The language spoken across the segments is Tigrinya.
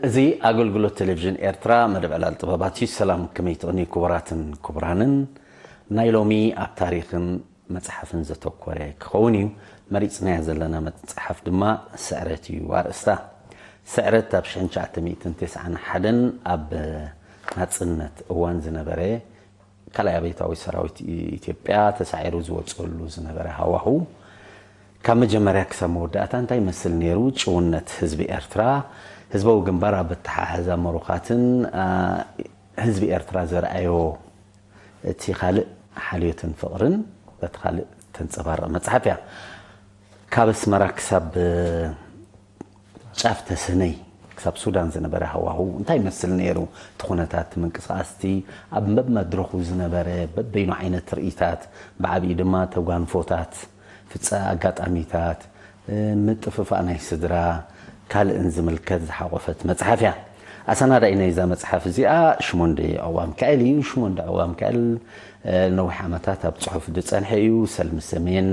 እዚ ኣገልግሎት ቴሌቪዥን ኤርትራ መደብ ዕላል ጥበባት እዩ። ሰላም፣ ከመይ ትቕኒ ክቡራትን ክቡራንን። ናይ ሎሚ ኣብ ታሪኽን መጽሓፍን ዘተኮረ ክኸውን እዩ። መሪጽናያ ዘለና መጽሓፍ ድማ ስዕረት እዩ ኣርእስታ። ስዕረት ኣብ ሽሕን ትሽዓተ ሚእትን ተስዓን ሓደን ኣብ ናጽነት እዋን ዝነበረ ካልኣይ ኣብዮታዊ ሰራዊት ኢትዮጵያ ተሳዒሩ ዝወጸሉ ዝነበረ ሃዋሁ ካብ መጀመርያ ክሳብ መወዳእታ እንታይ ይመስል ነይሩ? ጭውነት ህዝቢ ኤርትራ፣ ህዝባዊ ግንባር ኣብ ኣተሓሕዛ መሩኻትን፣ አ፣ ህዝቢ ኤርትራ ዘርኣዮ እቲ ካልእ ሓልዮትን ፍቕርን በቲ ካልእ ተንጸባርቕ መጽሓፍ እያ። ካብ ኣስመራ ክሳብ ጫፍ ተሰነይ ክሳብ ሱዳን ዝነበረ ሃዋሁ እንታይ ይመስል ነይሩ? እቲ ኩነታት፣ እቲ ምንቅስቓስ፣ እቲ ኣብ መድረኹ ዝነበረ በበይኑ ዓይነት ርእይታት፣ ብዓብዪ ድማ ተጓንፎታት፣ ፍጸ ኣጋጣሚታት፣ እ፣ ምጥፍፋእ ናይ ስድራ፣ ካልእን ዝምልከት ዝሓቖፈት መጽሓፍ እያ። ኣሰናዳኢ ናይዛ መጽሓፍ እዚኣ ሽሞንዲ ዕቑባሚካኤል እዩ። ሽሞንዲ ዕቑባሚካኤል፣ እ፣ ነዊሕ ዓመታት ኣብ ጽሑፍ ዝጸንሐ እዩ። ሰልሚ ሰሜን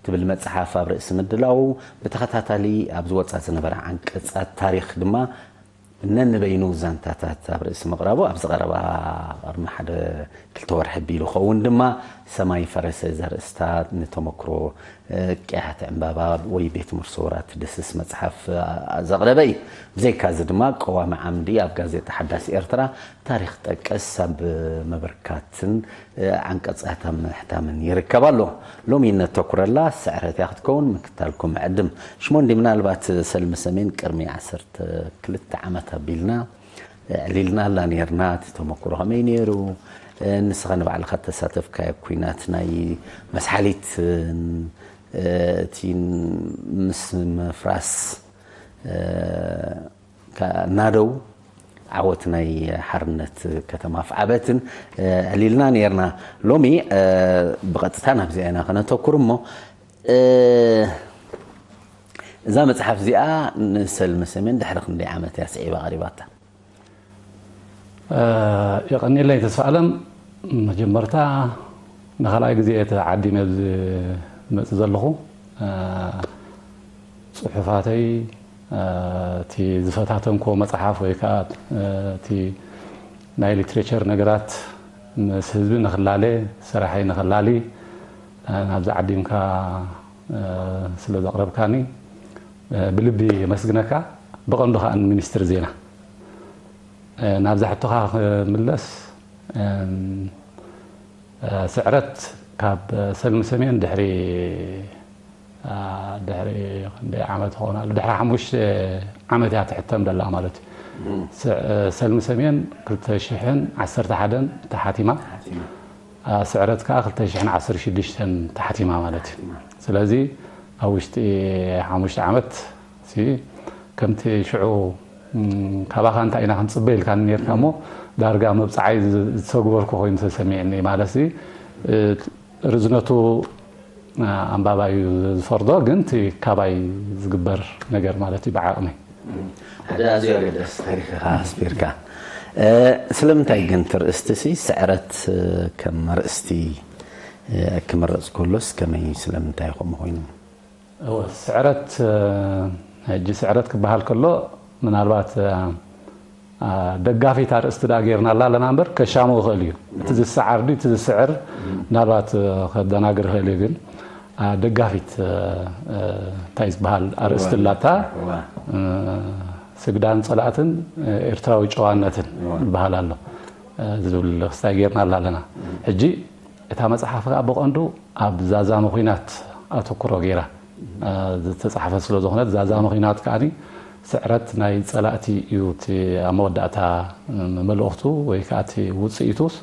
ትብል መጽሓፍ ኣብ ርእሲ ምድላው፣ ብተኸታታሊ ኣብ ዝወጻ ዝነበረ ዓንቀጻት ታሪኽ ድማ ነንበይኑ ዛንታታት ኣብ ርእሲ ምቕራቡ፣ ኣብዚ ቀረባ ቅድሚ ሓደ ክልተ ወርሒ ኣቢሉ ኸውን ድማ ሰማይ ፈረሰ ዘርእስታ ንተመክሮ፣ እ፣ ቅያሕቲ ዕምባባ ወይ ቤት ትምህርቲ ስውራት ትድስስ መጽሓፍ፣ እ፣ ዘቕረበ እዩ። ብዘይካዚ ድማ ቀዋሚ ዓምዲ ኣብ ጋዜጣ ሓዳስ ኤርትራ ታሪኽ ጠቀስ ኣብ ምብርካትን፣ እ፣ ዓንቀጻት ኣብ ምሕታምን ይርከብ ኣሎ። ሎሚ እነተኩረላ ስዕረት እያ ክትከውን ምክታልኩም እዕድም። ሽሞንዲ፣ ምናልባት ሰልሚ ሰሜን ቅድሚ ዓሰርተ ክልተ ዓመት ኣቢልና፣ እ፣ ዕሊልናላ ነይርና። እቲ ተመክሮ ከመይ ነይሩ? እ፣ ንስኻ ንባዕልኻ ተሳተፍካዮ ኲናት ናይ መስሓሊት፣ እ፣ እቲ ምስ ምፍራስ፣ እ፣ ከ-፣ ናደው ዓወት ናይ ሓርነት ከተማ ኣፍዓበትን፣ እ፣ ዕሊልና ነይርና። ሎሚ፣ እ፣ ብቐጥታ ናብዚኣ ኢና ከነተኩር እሞ፣ እ፣ እዛ መጽሓፍ እዚኣ ንሰልሚ ሰሜን ድሕሪ ክንደይ ዓመት እያ ስዒባ ቀሪባታ? እ፣ የቐንየለይ ተስፋ ኣለም። መጀመርታ ንኻልኣይ ግዜ እየ ተዓዲመ ኣብዚ መጽእ ዘለኹ። እ፣ ጽሑፋተይ፣ እ፣ እቲ ዝፈታተንክዎ መጽሓፍ ወይ ከኣ፣ እ፣ እቲ ናይ ሊትሬቸር ነገራት ምስ ህዝቢ ንኽላለ፣ ስራሐይ ንኽላሊ፣ እ፣ ናብዚ ዓዲምካ፣ እ፣ ስለ ዘቕረብካኒ፣ እ፣ ብልቢ የመስግነካ። ብቐንዱ ከኣ ንሚኒስትሪ ዜና። እ፣ ናብዛ ሕቶኻ ክምለስ፣ እም፣ እ፣ ስዕረት ካብ ሰልሚ ሰሜን ድሕሪ፣ እ፣ ድሕሪ ክንደይ ዓመት ይኸውን ኣሎ? ድሕሪ ሓሙሽተ ዓመት እያ ትሕተም ደላ ማለት እዩ። እም። ስ-፣ እ፣ ሰልሚ ሰሜን ክልተ ሽሕን ዓሰርተ ሓደን ተሓቲማ። ተሓቲማ። እ፣ ስዕረት ከኣ ክልተ ሽሕን ዓሰርተ ሽዱሽተን ተሓቲማ ማለት እዩ። ተሓቲማ። ስለዚ ኣብ ውሽጢ ሓሙሽተ ዓመት ሲ፣ ከምቲ ሽዑ፣ እም፣ ካባኻ እንታይ ኢና ክንጽበ ኢልካኒ ነይርካ እሞ፣ ዳርጋ መብጽዓይ ዝ-፣ ዝተግበርኩ ኮይኑ ተሰሚዕኒ። ማለት ሲ፣ እ፣ ርዝነቱ፣ እ፣ ኣንባባይ እዩ ዝፈርዶ፣ ግን እቲ ካባይ ዝግበር ነገር ማለት እዩ ብዓቕመይ። ሓደ ኣዝዩ ኣገዳሲ ታሪኽ ኢኻ ኣስፊርካ። እ፣ ስለምንታይ ግን እቲ ርእስቲ ሲ ስዕረት፣ እ፣ ከም ኣርእስቲ፣ እ፣ ክምረጽ ከሎስ ከመይ፣ ስለምንታይ ከምኡ ኮይኑ? እወ፣ ስዕረት፣ እ፣ ሕጂ ስዕረት ክበሃል ከሎ ምናልባት፣ እ፣ እ፣ ደጋፊት ኣርእስቲ ደኣ ጌርናላ ኣለና እምበር ከሻሙ ይኽእል እዩ። እቲ ዝሰዓር ድዩ እቲ ዝስዕር ምናልባት፣ እ፣ ከደናግር ይኽእል እዩ። ግን፣ እ፣ ደጋፊት፣ እ፣ እ፣ እንታይ ዝበሃል ኣርእስቲ እወ። ኣላታ፣ እወ። እ፣ ስግዳን ጸላእትን፣ እ፣ ኤርትራዊ ጨዋነትን እወ። ዝበሃል ኣሎ። እ፣ ዝብል ክስታይ ጌርናላ ኣለና። ሕጂ እታ መጽሓፍ ከኣ ብቐንዱ ኣብ ዛዛሚ ኲናት ኣተኩሮ ገይራ፣ እ፣ ዝተጻሕፈት ስለ ዝኾነት፣ ዛዛሚ ኲናት ከኣኒ ስዕረት ናይ ጸላእቲ እዩ እቲ ኣብ መወዳእታ፣ እ፣ መልእኽቱ ወይ ከኣ እቲ ውጽኢቱስ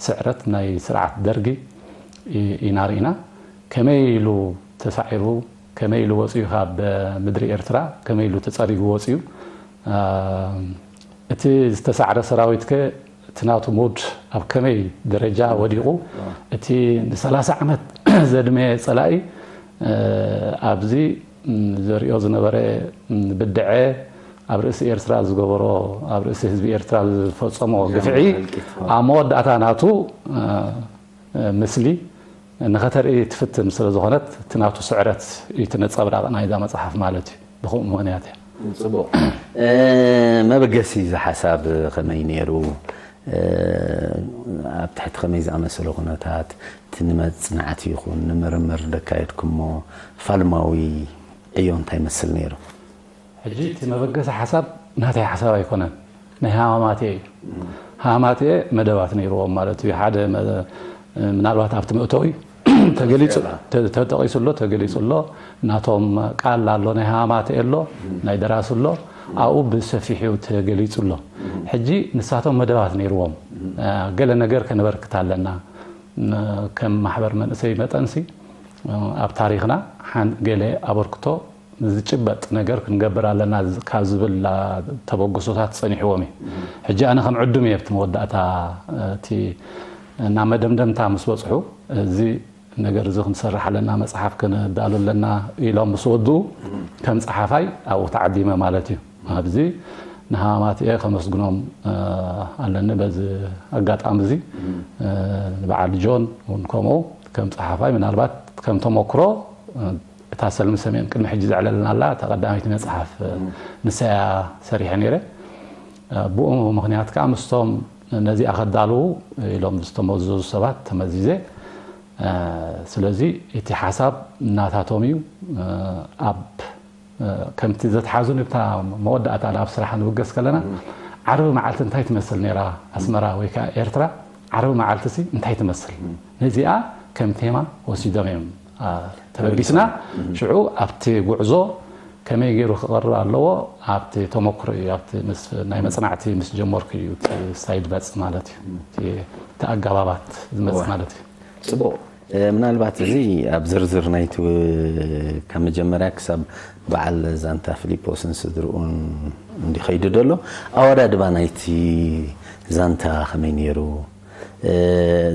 ስዕረት ናይ ስርዓት ደርጊ ኢ-፣ ኢና ርኢና። ከመይ ኢሉ ተሳዒሩ፣ ከመይ ኢሉ ወጺኡ ካብ ምድሪ ኤርትራ፣ ከመይ ኢሉ ተጸሪጉ ወጺኡ፣ እ፣ እቲ ዝተሳዕረ ሰራዊት ከ እቲ ናቱ ሙድ ኣብ ከመይ ደረጃ ወዲቑ፣ እቲ ንሰላሳ ዓመት ዘድመየ ጸላኢ፣ እ፣ ኣብዚ፣ ም፣ ዘርእዮ ዝነበረ፣ ም፣ ብድዐ፣ ኣብ ርእሲ ኤርትራ ዝገበሮ፣ ኣብ ርእሲ ህዝቢ ኤርትራ ዝፈጸሞ ግፍዒ፣ ህልቂት፣ ኣብ መወዳእታ ናቱ፣ እ፣ እ፣ ምስሊ ንኸተርኢ ትፍትን ስለ ዝኾነት፣ እቲ ናቱ ስዕረት እዩ እቲ ነጸብራቕ ናይዛ መጽሓፍ ማለት እዩ። ብኸምኡ ምኽንያት እያ። ጽቡቕ። መበገሲ እዚ ሓሳብ ከመይ ነይሩ? ኣብ ትሕቲ ከመይ ዝኣመሰለ ኩነታት እቲ ንመጽናዕቲ ይኹን ንምርምር ዘካየድኩሞ ፋልማዊ ዕዮ እንታይ ይመስል ነይሩ? ሕጂ እቲ መበገሲ ሓሳብ ናተይ ሓሳብ ኣይኮነን፣ ናይ ሃማማቴ እዩ። ሃማቴ መደባት ነይርዎም ማለት እዩ። ሓደ ምናልባት ኣብቲ መእተዊ ተጠቂሱ ኣሎ፣ ተገሊጹ ኣሎ። ናቶም ቃል ኣሎ፣ ናይ ሃማቴ ኣሎ፣ ናይ ደራሲ ኣሎ። ኣብኡ ብሰፊሑ ተገሊጹ ኣሎ። ሕጂ ንሳቶም መደባት ነይርዎም፣ ገለ ነገር ከነበርክት ኣለና። ከም ማሕበር መንእሰይ መጠንሲ ኣብ ታሪኽና ገለ ኣበርክቶ ዝጭበጥ ነገር ክንገብር ኣለና ካብ ዝብል ተበግሶታት ጸኒሕዎም እዩ። ሕጂ ኣነ ከም ዕዱም እየ ኣብቲ መወዳእታ እቲ ናብ መደምደምታ ምስ በጽሑ፣ እዚ ነገር እዚ ክንሰርሕ ኣለና፣ መጽሓፍ ከነዳሉ ኣለና ኢሎም ምስ ወድኡ፣ ከም ጸሓፋይ ኣብኡ ተዓዲመ ማለት እዩ። ኣብዚ ንሃማማትኤ ከመስግኖም ኣለኒ። በዚ ኣጋጣሚ እዚ ንበዓል ጆን እውን ከምኡ ከም ጸሓፋይ ምናልባት ከም ተመክሮ እታ ሰልሚ ሰሜን ቅድሚ ሕጂ ዘዕለልና ኣላ እታ ቀዳመይቲ መጽሓፍ ንሰያ ሰሪሐ ነይረ። ብኡ ምኽንያት ከዓ ምስቶም ነዚኣ ከዳልዉ ኢሎም ዝተመዘዙ ሰባት ተመዚዘ። ስለዚ እቲ ሓሳብ እናታቶም እዩ። ኣብ ከምቲ ዘትሓዙኒ ብታ መወዳእታ ናብ ስራሕ ንብገስ ከለና ዓርቢ መዓልቲ እንታይ ትመስል ነይራ ኣስመራ ወይ ከዓ ኤርትራ? ዓርቢ መዓልቲ ሲ እንታይ ትመስል? ነዚኣ ከም ቴማ ወሲዶም እዮም ተበጊስና። ሽዑ ኣብቲ ጉዕዞ ከመይ ገይሩ ክቐርብ ኣለዎ ኣብቲ ተመክሮ እዩ። ኣብቲ ናይ መፅናዕቲ ምስ ጀመርኩ እዩ ሳይድ መፅ ማለት እዩ። እቲ ኣገባባት ዝመፅ ማለት እዩ። ፅቡቕ። ምናልባት እዚ ኣብ ዝርዝር ናይቲ ካብ መጀመርያ ክሳብ በዓል ዛንታ ፊሊጶስን ስድርኡን እንዲኸይዱ ደሎ ኣወዳድባ ናይቲ ዛንታ ከመይ ነይሩ?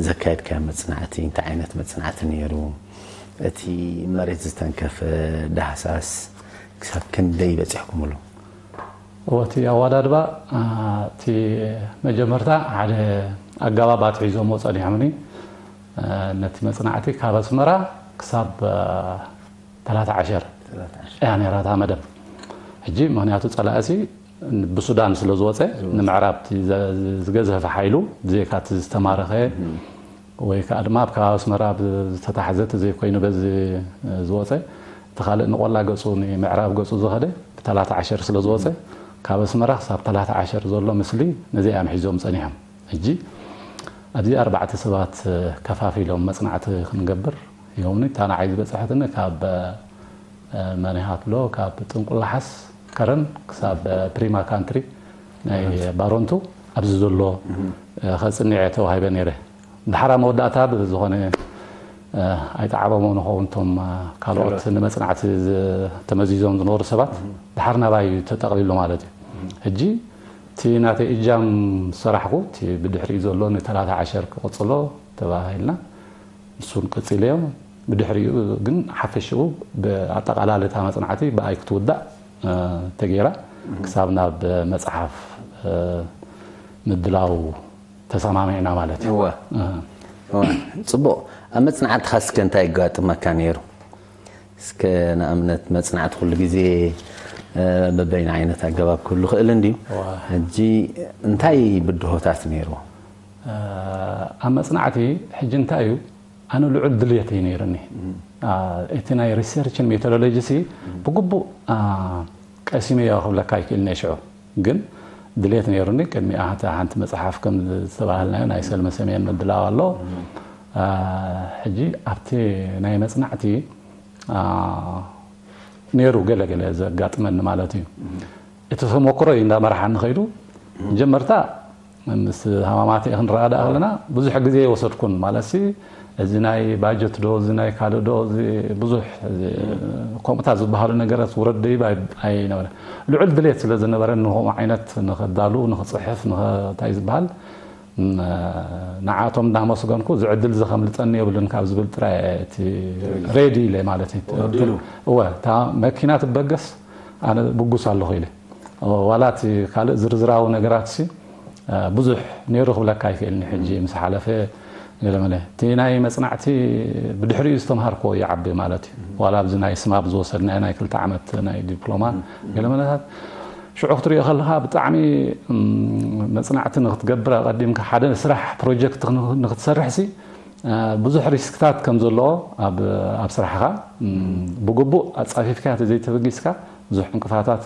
ዘካየድካዮ መፅናዕቲ እንታይ ዓይነት መፅናዕቲ ነይሩ? እቲ መሬት ዝተንከፈ ዳህሳስ ክሳብ ክንደይ በፂሕኩምሉ? እወ እቲ ኣወዳድባ እቲ መጀመርታ ሓደ ኣገባብ ኣትሒዞሞ ፀኒሖምኒ። ነቲ መፅናዕቲ ካብ ኣስመራ ክሳብ ተላተ ዓሸር እያ ነይራ እታ መደብ። ሕጂ ምክንያቱ ፀላእሲ ብሱዳን ስለ ዝወፀ ንምዕራብ ዝገዘፈ ሓይሉ ብዘይካ እቲ ዝተማረኸ ወይ ከዓ ድማ ኣብ ከባቢ ኣስመራ ዝተታሕዘ ተዘይኮይኑ በዚ ዝወፀ እቲ ካልእ ንቆላ ገፁ ንምዕራብ ገፁ ዝኸደ ብተላተ ዓሸር ስለ ዝወፀ ካብ ኣስመራ ክሳብ ተላተ ዓሸር ዘሎ ምስሊ ነዚ እዮም ሒዞም ፀኒሖም። ሕጂ ኣብዚ ኣርባዕተ ሰባት ከፋፊሎም መፅናዕቲ ክንገብር ሂቦምኒ። እታ ንዓይ ዝበፅሐትኒ ካብ መኒሃትሎ ካብ ጥንቁላሓስ ከረን ክሳብ ፕሪማ ካንትሪ ናይ ባሮንቱ ኣብዚ ዘሎ ከፅንዕ ተዋሂበ ነይረ። ድሓራ መወዳእታ ብዝኾነ ኣይጠዓሞም ንኸውን እቶም ካልኦት ንመፅናዕቲ ተመዚዞም ዝነበሩ ሰባት ድሓር ናባይ ተጠቕሊሉ ማለት እዩ። ሕጂ እቲ ናተይ እጃም ሰራሕኩ እቲ ብድሕሪኡ ዘሎ ንተላተ ዓሸር ክቕፅሎ ተባሂልና ንሱን ቀፂለዮ። ብድሕሪኡ ግን ሓፈሽኡ ብኣጠቓላሊ እታ መፅናዕቲ ብኣይ ክትውዳእ ተገይራ ክሳብ ናብ መፅሓፍ ምድላው ተሰማሚዕና ማለት እዩ። እወ። እወ። ፅቡቕ። ኣብ መፅናዕትኻ እስከ እንታይ ይጋጥመካ ነይሩ? እስከ ንኣብነት መፅናዕቲ ኩሉ ግዜ በበይኑ ዓይነት ኣገባብ ክህሉ ክእል እንድዩ። ሕጂ እንታይ ብድሆታት ነይርዎ? ኣብ መፅናዕቲ ሕጂ እንታይ እዩ ኣነ ልዑል ድልየት እዩ ነይርኒ። እቲ ናይ ሪሰርችን ሜቶዶሎጂ ሲ ብግቡእ ቀሲመዮ ክብለካ ይክእል ነ ሽዑ ግን ድልየት ነይሩኒ። ቅድሚ ሓንቲ መፅሓፍ ከም ዝተባህልናዮ ናይ ሰልመ ሰሜን ምድላው ኣሎ። ሕጂ ኣብቲ ናይ መፅናዕቲ ነይሩ ገለገለ ዘጋጥመኒ ማለት እዩ። እቲ ተመክሮ እዩ እንዳመርሓኒ ከይዱ። መጀመርታ ምስ ሃማማት ክንረዳእ ከለና ብዙሕ ግዜ የወሰድኩን ማለት ሲ እዚ ናይ ባጀት ዶ እዚ ናይ ካልእ ዶ እዚ ብዙሕ ከምኡታት ዝበሃሉ ነገራት ውረድ ደይብ ኣይነበረ። ልዑል ድሌት ስለ ዝነበረ ንኸምኡ ዓይነት ንኸዳሉ ንኽፅሕፍ እንታይ ዝበሃል ንዓቶም እንዳመስገንኩ እዚ ዕድል እዚ ከምልጠኒ የብሉን ካብ ዝብል ጥራይ እቲ ሬዲ ኢለ ማለት እዩ። እወ እታ መኪና ትበገስ ኣነ ብጉስ ኣለኹ ኢለ ዋላ እቲ ካልእ ዝርዝራዊ ነገራት ሲ ብዙሕ ነይሩ ክብለካ ኣይክእልን። ሕጂ ምስ ሓለፈ ገለመለ እቲ ናይ መጽናዕቲ ብድሕሪኡ ዝተምሃርኮ ይዓቢ ማለት እዩ። ዋላ ኣብዚ ናይ ስማብ ዝወሰድናዮ ናይ ክልተ ዓመት ናይ ዲፕሎማ ገለመለታት ሽዑ ክትሪኦ ከለኻ ብጣዕሚ መጽናዕቲ ንክትገብር ኣቐዲምካ ሓደ ስራሕ ፕሮጀክት ንክትሰርሕ ሲ ብዙሕ ሪስክታት ከም ዘለዎ ኣብ ስራሕኻ ብግቡእ ኣጻፊፍካ ተዘይተበጊስካ ብዙሕ ዕንቅፋታት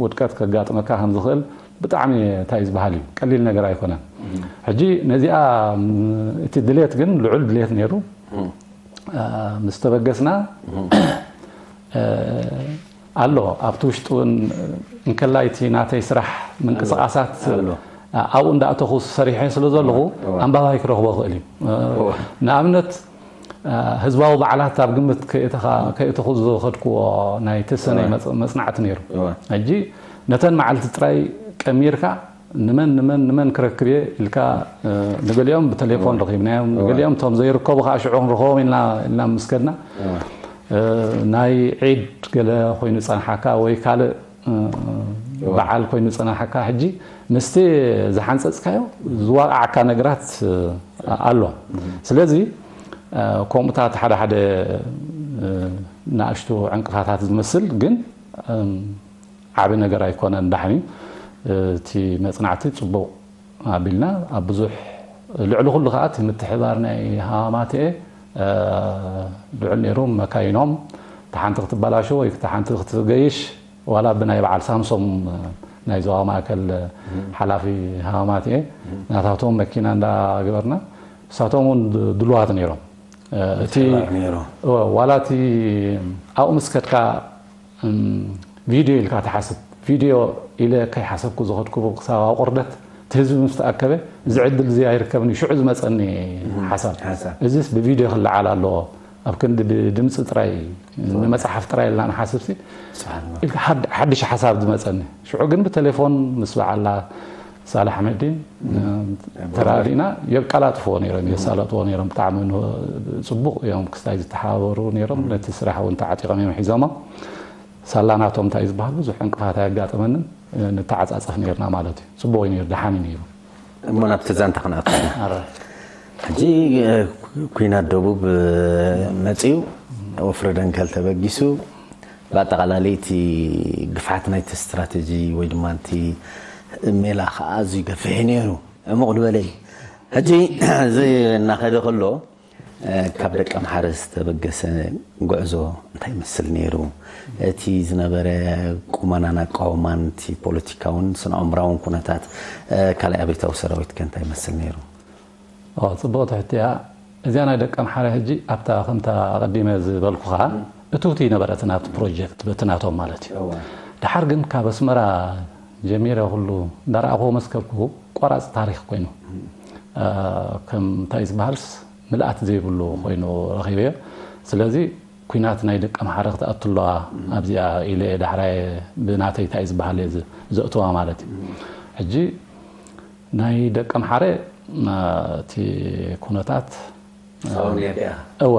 ውድቀት ከጋጥመካ ከም ዝኽእል ብጣዕሚ እንታይ ዝበሃል እዩ፣ ቀሊል ነገር ኣይኮነን። ሕጂ ነዚኣ እቲ ድሌት ግን ልዑል ድሌት ነይሩ። ምስ ተበገስና ኣሎ ኣብቲ ውሽጢ እውን እንከላይ እቲ ናተይ ስራሕ ምንቅስቃሳት ኣብኡ እንዳእተኹ ሰሪሐ ስለ ዘለኹ ኣንባባይ ክረኽቦ ክእል እዩ። ንኣብነት ህዝባዊ በዓላት ኣብ ግምት ከእተኹ ዝኸድክዎ ናይ ተሰነይ መጽናዕቲ ነይሩ። ሕጂ ነተን መዓልቲ ጥራይ ቀሚርካ ንመን ንመን ንመን ክረክብ እየ ኢልካ ንገሊኦም ብቴሌፎን ረኺብናዮም፣ ንገሊኦም እቶም ዘይርከቡ ከዓ ሽዑ ክንረኽቦም ኢልና ኢልና ምስ ከድና ናይ ዒድ ገለ ኮይኑ ጸንሓካ ወይ ካልእ በዓል ኮይኑ ጸናሓካ ሕጂ ምስቲ ዝሓንጸጽካዮ ዝዋቃዓካ ነገራት ኣሎ። ስለዚ ከምኡታት ሓደ ሓደ ንኣሽቱ ዕንቅፋታት ዝመስል ግን ዓቢ ነገር ኣይኮነን። ዳሕኒ እቲ መጽናዕቲ ጽቡቕ ኣቢልና ኣብ ብዙሕ ልዕሊ ኩሉ ከዓ እቲ ምትሕባር ናይ ሃማማትኤ ልዑል ነይሩ። መካይኖም ተሓንቲ ክትበላሾ ወይ ተሓንቲ ክትገይሽ ዋላ ብናይ በዓል ሳምሶም ናይ ዞባ ማእከል ሓላፊ ሃማማትኤ ናታቶም መኪና እንዳገበርና እሳቶም እውን ድልዋት ነይሮም። እቲ ዋላ እቲ ኣብኡ ምስ ከድካ ቪድዮ ኢልካ ትሓስብ። ቪድዮ ኢለ ከይሓሰብኩ ዝኸድኩ ክሳብ ኣብ ቁርደት እቲ ህዝቢ ምስ ተኣከበ እዚ ዕድል እዚ ኣይርከብን እዩ ሽዑ ዝመፀኒ ሓሳብ። እዚስ ብቪድዮ ክለዓል ኣለዎ፣ ኣብ ክንዲ ብድምፂ ጥራይ ንመፅሓፍ ጥራይ ኢልና ንሓስብሲ ኢልካ ሓድሽ ሓሳብ ዝመፀኒ። ሽዑ ግን ብቴሌፎን ምስ በዓላ ሳልሕ ኣሕመዲን ተራዲእና የቃላጥፍዎ ነይሮም፣ የሳለጥዎ ነይሮም። ብጣዕሚ ጽቡቕ እዮም ክስታይ ዝተሓባበሩ ነይሮም። ነቲ ስራሕ እውን ተዓጢቖም እዮም ሒዞሞ። ሳላ ናቶም እንታይ ዝበሃል ብዙሕ ዕንቅፋት ኣየጋጠመንን። ንተዓጻጸፍ ነይርና ማለት እዩ። ጽቡቕ እዩ ነይሩ፣ ደሓን እዩ ነይሩ። እሞ ናብቲ ዛንታ ክንኣቱ ኢና። ሕጂ ኩናት ደቡብ መጺኡ፣ ወፍሪ ደንከል ተበጊሱ፣ ብኣጠቓላሊ እቲ ግፍዓት ናይቲ ስትራተጂ ወይ ድማ እቲ ሜላ ከዓ ኣዝዩ ገፊሕ እዩ ነይሩ። ዕሙቕ ዝበለ እዩ። ሕጂ እዚ እናኸደ ከሎ ካብ ደቀምሓረ ዝተበገሰ ጉዕዞ እንታይ ይመስል ነይሩ? እቲ ዝነበረ ቁመናን ኣቃውማን እቲ ፖለቲካውን ስነ ኣእምራውን ኩነታት ካልኣይ ኣብዮታዊ ሰራዊት ከ እንታይ ይመስል ነይሩ? ጽቡቕቲ ሕቶ እያ። እዚኣ ናይ ደቀምሓረ ሕጂ ኣብታ ከምታ ኣቐዲመ ዝበልኩኻ እትውቲ ነበረት ናብቲ ፕሮጀክት በቲ ናቶም ማለት እዩ። ድሓር ግን ካብ ኣስመራ ጀሚረ ኩሉ እንዳረኣኹዎ መስከርኩ ቆራፂ ታሪክ ኮይኑ ከም እንታይ ዝበሃልስ ምልኣት ዘይብሉ ኮይኑ ረኺበዮ። ስለዚ ኩናት ናይ ደቀምሓረ ክትኣቱ ኣለዋ ኣብዚኣ ኢለ እየ ዳሕራየ ብናተይ እንታይ ዝበሃል እየ ዘእትዋ ማለት እዩ። ሕጂ ናይ ደቀምሓረ እቲ ኩነታት እወ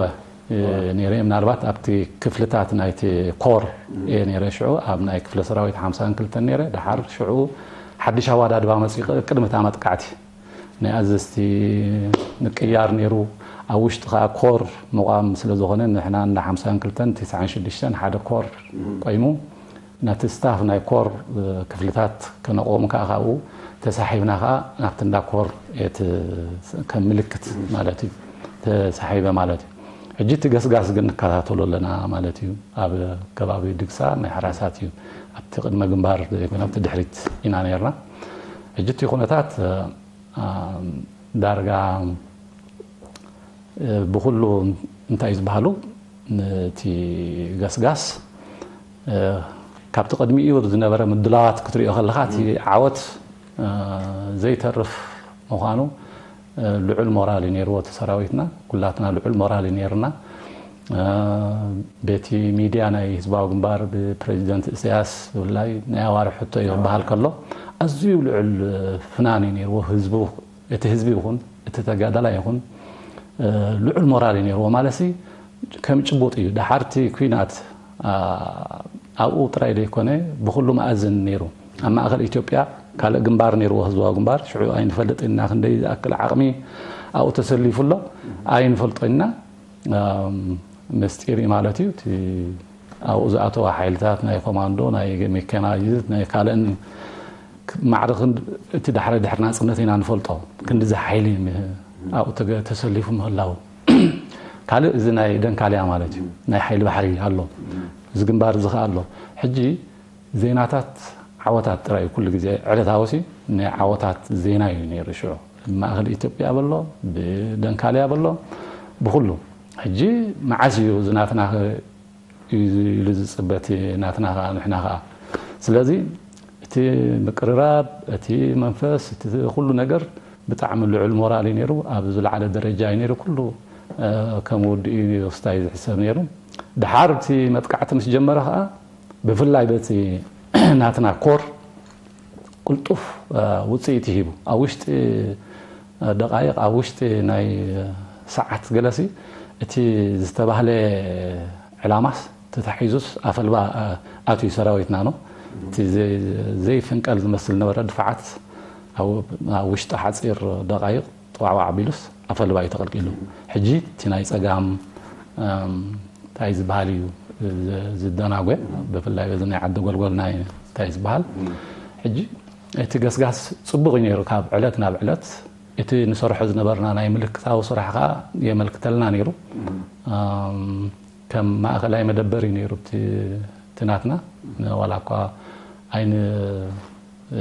ነይረ ምናልባት ኣብቲ ክፍልታት ናይቲ ኮር እየ ነይረ ሽዑ ኣብ ናይ ክፍለ ሰራዊት ሓምሳን ክልተን ነይረ ድሓር ሽዑ ሓድሽ ኣዋዳድባ መፂ ቅድሚ እታ መጥቃዕቲ ናይ ኣዘዝቲ ምቅያር ነይሩ። ኣብ ውሽጢ ከዓ ኮር ምቋም ስለ ዝኾነ ንሕና እንዳ ሓምሳን ክልተን ትስዓን ሽዱሽተን ሓደ ኮር ቆይሙ ነቲ ስታፍ ናይ ኮር ክፍልታት ከነቆም ከዓ ካብኡ ተሳሒብና ከዓ ናብቲ እንዳ ኮር ከም ምልክት ማለት እዩ ተሳሒበ ማለት እዩ። ሕጂ እቲ ገስጋስ ግን ንከታተሎ ኣለና ማለት እዩ። ኣብ ከባቢ ድግሳ ናይ ሓራሳት እዩ ኣብቲ ቅድመ ግንባር ዘይኮነ ኣብቲ ድሕሪት ኢና ነርና። ሕጂ እቲ ኩነታት ዳርጋ ብኩሉ እንታይ ዝበሃሉ እቲ ገስጋስ ካብቲ ቅድሚኡ ዝነበረ ምድላዋት ክትሪኦ ከለኻ እቲ ዓወት ዘይተርፍ ምዃኑ ልዑል ሞራል እዩ ነይርዎ እቲ ሰራዊትና። ኩላትና ልዑል ሞራል እዩ ነይርና። በቲ ሚድያ ናይ ህዝባዊ ግንባር ብፕሬዚደንት እስያስ ብፍላይ ናይ ኣዋርሕ ሕቶ እዩ ክበሃል ከሎ ኣዝዩ ልዑል ፍናን እዩ ነይርዎ ህዝቡ እቲ ህዝቢ ይኹን እቲ ተጋዳላይ ይኹን ልዑል ሞራል እዩ ነይርዎ ማለት ሲ ከም ጭቡጥ እዩ። ድሓርቲ ኩናት ኣብኡ ጥራይ ዘይኮነ ብኩሉ መኣዝን ነይሩ። ኣብ ማእኸል ኢትዮጵያ ካልእ ግንባር ነይርዎ ህዝባዊ ግንባር፣ ሽዑ ኣይንፈልጥ ኢና ክንደይ ዝኣክል ዓቕሚ ኣብኡ ተሰሊፉ ኣሎ ኣይንፈልጦ ኢና። ምስጢር እዩ ማለት እዩ። እቲ ኣብኡ ዝኣተዋ ሓይልታት ናይ ኮማንዶ፣ ናይ ሜካናይዝድ፣ ናይ ካልእን ማዕረ እቲ ዳሕረ ድሕሪ ናፅነት ኢና ንፈልጦ። ክንዲዚ ሓይሊ ኣብኡ ተሰሊፉ ምህላው። ካልእ እዚ ናይ ደንካልያ ማለት እዩ። ናይ ሓይሊ ባሕሪ ኣሎ። እዚ ግንባር እዚ ከኣ ኣሎ። ሕጂ ዜናታት ዓወታት ጥራይ ኩሉ ግዜ ዕለታዊ ሲ ናይ ዓወታት ዜና እዩ ነይሩ ሽዑ። ማእኸል ኢትዮጵያ በሎ፣ ብደንካልያ በሎ፣ ብኩሉ። ሕጂ መዓስ እዩ እዚ ናትና ኢሉ ዝፅበ እቲ ናትና ከዓ ንሕና ከዓ። ስለዚ እቲ ምቅርራብ፣ እቲ መንፈስ፣ እቲ ኩሉ ነገር ብጣዕሚ ልዑል ሞራል እዩ ነይሩ። ኣብ ዝለዓለ ደረጃ እዩ ነይሩ። ኩሉ ከም ውድኡ እዩ ክስታይ ዝሕሰብ ነይሩ። ድሓር እቲ መጥቃዕቲ ምስ ጀመረ ከዓ ብፍላይ በቲ ናትና ኮር ቅልጡፍ ውፅኢት ይሂቡ። ኣብ ውሽጢ ደቃይቕ፣ ኣብ ውሽጢ ናይ ሰዓት ገለሲ እቲ ዝተባህለ ዕላማስ ተታሒዙስ ኣፈልባ ኣትዩ ሰራዊትና ነው። እቲ ዘይፍንቀል ዝመስል ነበረ ድፋዓት ኣብ ውሽጢ ሓፂር ደቃይቕ ጥዋዕዋዕ ኣቢሉስ ኣፈልባ እዩ ተቐልቂሉ። ሕጂ እቲ ናይ ፀጋም እንታይ ዝበሃል እዩ ዝደናጎ፣ ብፍላይ በዚ ናይ ዓዲ ጎልጎል ናይ እንታይ ዝበሃል። ሕጂ እቲ ገስጋስ ፅቡቕ እዩ ነይሩ። ካብ ዕለት ናብ ዕለት እቲ ንሰርሖ ዝነበርና ናይ ምልክታዊ ስራሕ ከዓ የመልክተልና ነይሩ። ከም ማእኸላይ መደበር እዩ ነይሩ እቲ ናትና። ዋላ እኳ ኣይን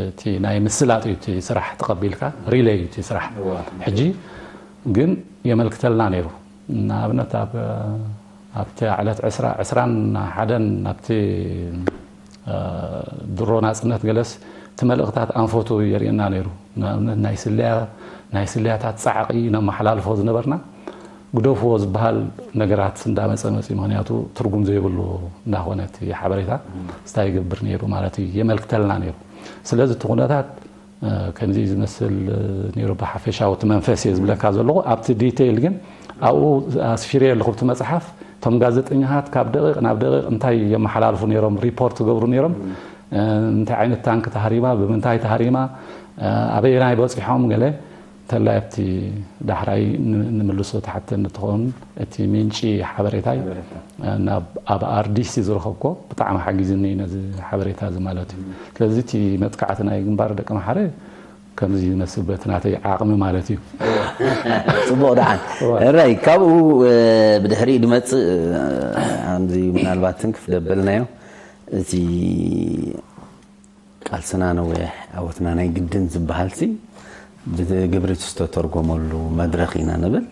እቲ ናይ ምስላጥ እዩ እቲ ስራሕ ተቐቢልካ ሪሌይ እዩ እቲ ስራሕ። ሕጂ ግን የመልክተልና ነይሩ። ንኣብነት ኣብ ኣብቲ ዕለት ዕስራ ዕስራን ሓደን ኣብቲ ድሮ ናፅነት ገለስ እቲ መልእኽታት ኣንፈቱ የርእየና ነይሩ። ንኣብነት ናይ ስለያ ናይ ስለያታት ፃዕቂ ነመሓላልፎ ዝነበርና ግደፍዎ ዝበሃል ነገራት እንዳመፀ መፅዩ። ምክንያቱ ትርጉም ዘይብሉ እንዳኾነ እቲ ሓበሬታ ስታይ ይገብር ነይሩ ማለት እዩ የመልክተልና ነይሩ። ስለዚ እቲ ኩነታት ከምዚ ዝመስል ነይሩ ብሓፈሻዊ እቲ መንፈስ እየ ዝብለካ ዘለኹ። ኣብቲ ዲቴይል ግን ኣብኡ ኣስፊረ ኣለኹ ኣብቲ መፅሓፍ። እቶም ጋዜጠኛታት ካብ ደቂቕ ናብ ደቂቕ እንታይ የመሓላልፉ ነይሮም፣ ሪፖርት ዝገብሩ ነይሮም። እንታይ ዓይነት ታንክ ተሃሪማ፣ ብምንታይ ተሃሪማ፣ ኣበየናይ በፂሖም ገለ እንተላይ ኣብቲ ዳሕራይ ንምልሶ ተሓተኒ ትኸውን። እቲ ምንጪ ሓበሬታይ ናብ ኣብ ኣርዲሲ ዝረኸብኮ ብጣዕሚ ሓጊዝኒ ነዚ ሓበሬታ እዚ ማለት እዩ። ስለዚ እቲ መጥቃዕቲ ናይ ግንባር ደቂ መሓረ ከምዚ ይመስል በቲ ናተይ ዓቕሚ ማለት እዩ። ፅቡቕ ደሓን። እራይ ካብኡ ብድሕሪኡ ድመፅእ ኣዚ ምናልባትን ክፍለበልናዮ እቲ ቃልስና ነዊሕ ዓወትና ናይ ግድን ዝበሃል ሲ ብግብሪ ዝተተርጎመሉ መድረኽ ኢና ንብል።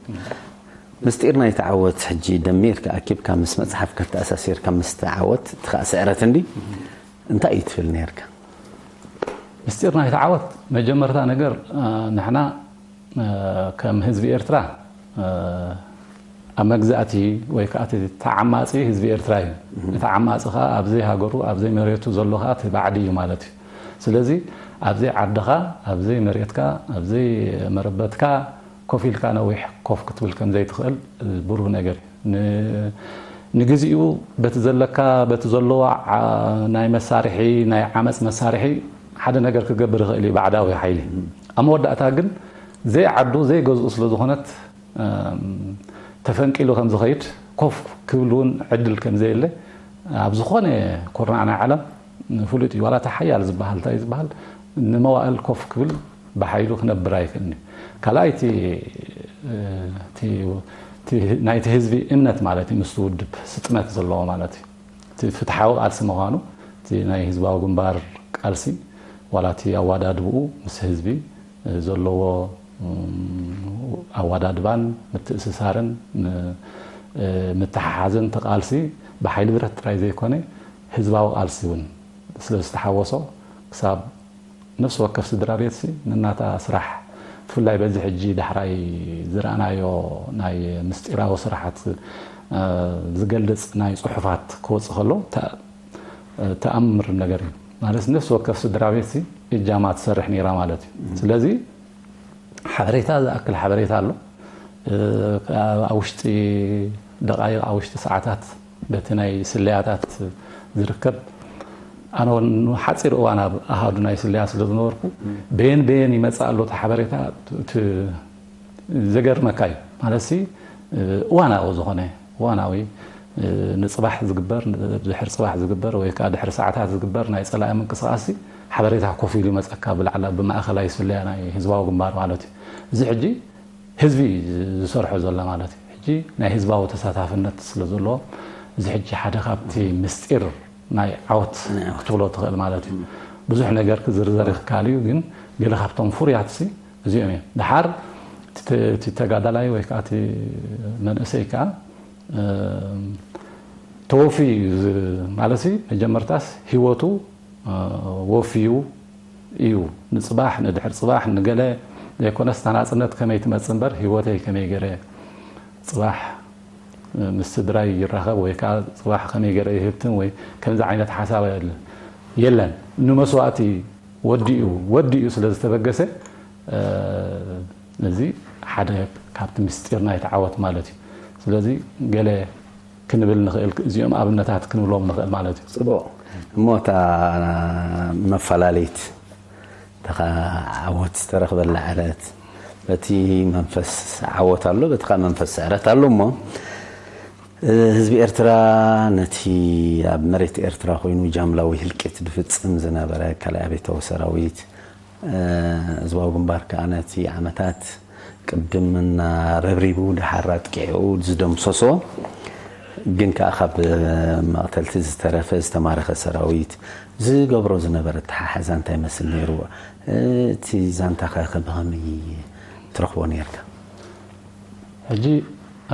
ምስጢር ናይቲ ዓወት ሕጂ ደሚርካ ኣኪብካ ምስ መፅሓፍ ከተኣሳሲርካ ምስቲ ዓወት እቲ ከዓ ስዕረት እንዲ እንታይ እዩ ትብል ነርካ? ምስጢር ናይቲ ዓወት መጀመርታ ነገር ንሕና ከም ህዝቢ ኤርትራ ኣብ መግዛእቲ ወይ ከዓ እቲ ተዓማፂ ህዝቢ ኤርትራ እዩ። እቲ ዓማፂ ከዓ ኣብዘይ ሃገሩ ኣብዘይ መሬቱ ዘሎ ከዓ እቲ ባዕዲ እዩ ማለት እዩ። ስለዚ ኣብዘይ ዓድኻ ኣብዘይ መሬትካ ኣብዘይ መረበትካ ኮፍ ኢልካ ነዊሕ ኮፍ ክትብል ከም ዘይትኽእል ብሩህ ነገር እዩ። ንግዜኡ በቲ ዘለካ በቲ ዘለዎ ናይ መሳርሒ ናይ ዓመፅ መሳርሒ ሓደ ነገር ክገብር ይኽእል እዩ ባዕዳዊ ሓይሊ። ኣብ መወዳእታ ግን ዘይዓዱ ዘይገዝኡ ስለ ዝኾነት ተፈንቂሉ ከም ዝኸይድ ኮፍ ክብል እውን ዕድል ከም ዘየለ ኣብ ዝኾነ ኩርናዕ ናይ ዓለም ፍሉጥ እዩ። ዋላ እቲ ሓያል ዝበሃል እንታይ ዝበሃል ንመዋእል ኮፍ ክብል ብሓይሉ ክነብር ኣይክእልን እዩ። ካልኣይ እቲ ናይቲ ህዝቢ እምነት ማለት እዩ ምስቲ ውድብ ስጥመት ዘለዎ ማለት እዩ። እቲ ፍትሓዊ ቃልሲ ምዃኑ እቲ ናይ ህዝባዊ ግንባር ቃልሲ ዋላ እቲ ኣዋዳድብኡ ምስ ህዝቢ ዘለዎ ኣዋዳድባን ምትእስሳርን ምትሓሓዝን እቲ ቃልሲ ብሓይሊ ብረት ጥራይ ዘይኮነ ህዝባዊ ቃልሲ እውን ስለ ዝተሓወሶ ክሳብ ነፍሲ ወከፍ ስድራ ቤትሲ ንናታ ስራሕ ብፍላይ በዚ ሕጂ ዳሕራይ ዝረኣናዮ ናይ ምስጢራዊ ስራሓት ዝገልፅ ናይ ፅሑፋት ክወፅእ ከሎ ተኣምር ነገር እዩ ማለት ነፍሲ ወከፍ ስድራ ቤትሲ እጃማ ትሰርሕ ነይራ ማለት እዩ። ስለዚ ሓበሬታ ዝኣክል ሓበሬታ ኣሎ። ኣብ ውሽጢ ደቃይቕ ኣብ ውሽጢ ሰዓታት በቲ ናይ ስለያታት ዝርከብ ኣነ እውን ሓፂር እዋን ኣብ ኣሃዱ ናይ ስለያ ስለ ዝነበርኩ፣ በየን በየን ይመፅእ ኣሎ እቲ ሓበሬታ፣ እቲ ዘገርመካ እዩ። ማለት ሲ፣ እዋናዊ ዝኾነ፣ እዋናዊ፣ ንፅባሕ ዝግበር፣ ድሕሪ ፅባሕ ዝግበር ወይ ከዓ ድሕሪ ሰዓታት ዝግበር ናይ ፀላኢ ምንቅስቃስ ሲ፣ ሓበሬታ ኮፍ ኢሉ ይመፀካ ብላዕላ ብማእኸላይ ስለያ ናይ ህዝባዊ ግንባር ማለት እዩ። እዚ ሕጂ ህዝቢ ዝሰርሖ ዘሎ ማለት እዩ። ሕጂ ናይ ህዝባዊ ተሳታፍነት ስለ ዘለዎ፣ እዚ ሕጂ ሓደ ካብቲ ምስጢር ናይ ዓወት ክትብሎ ትኽእል ማለት እዩ። ብዙሕ ነገር ክዝርዘር ይከኣል እዩ፣ ግን ገለ ካብቶም ፍሩያት ሲ እዚኦም እዮም። ደሓር እቲ ተ-፣ እቲ ተጋዳላይ ወይ ከዓ እቲ መንእሰይ ከዓ፣ እ፣ ተወፍዩ እዩ ዝ-፣ ማለት ሲ መጀመርታስ ህይወቱ፣ እ፣ ወፍዩ እዩ። ንፅባሕ፣ ንድሕር ፅባሕ፣ ንገለ ዘይኮነስ እታ ናፅነት ከመይ ትመፅእ እምበር ህይወተይ ከመይ ገይረ ፅባሕ ምስ ስድራይ ይራኸብ ወይ ከዓ ፅባሕ ከመይ ገይረ ይህብትም ወይ ከምዚ ዓይነት ሓሳብ የለ-፣ የለን። ንመስዋእቲ ወዲኡ፣ ወዲኡ ስለ ዝተበገሰ፣ እ፣ እዚ ሓደ ካብቲ ምስጢር ናይቲ ዓወት ማለት እዩ። ስለዚ ገለ ክንብል ንኽእል፣ እዚኦም ኣብነታት ክንብሎም ንኽእል ማለት እዩ። ጽቡቕ። እሞ እታ መፈላለይት፣ እታ ኸ ዓወት ዝተረኽበላ ዕለት፣ በቲ መንፈስ ዓወት ኣሎ፣ በቲ ኸ መንፈስ ስዕረት ኣሎ። እሞ ህዝቢ ኤርትራ ነቲ ኣብ መሬት ኤርትራ ኮይኑ ጃምላዊ ህልቂት ዝፍጽም ዝነበረ ካልኣይ ኣብዮታዊ ሰራዊት፣ ህዝባዊ ግንባር ከኣ ነቲ ዓመታት ቅድም እናረብሪቡ ድሓር ኣጥቂዑ ዝደምሰሶ፣ ግን ከኣ ካብ መቕተልቲ ዝተረፈ ዝተማረኸ ሰራዊት ዝገብሮ ዝነበረ ኣተሓሕዛ እንታይ ይመስል ነይሩ? እቲ ዛንታ ከ ብኸመይ ትረኽቦ ነይርካ? ሕጂ፣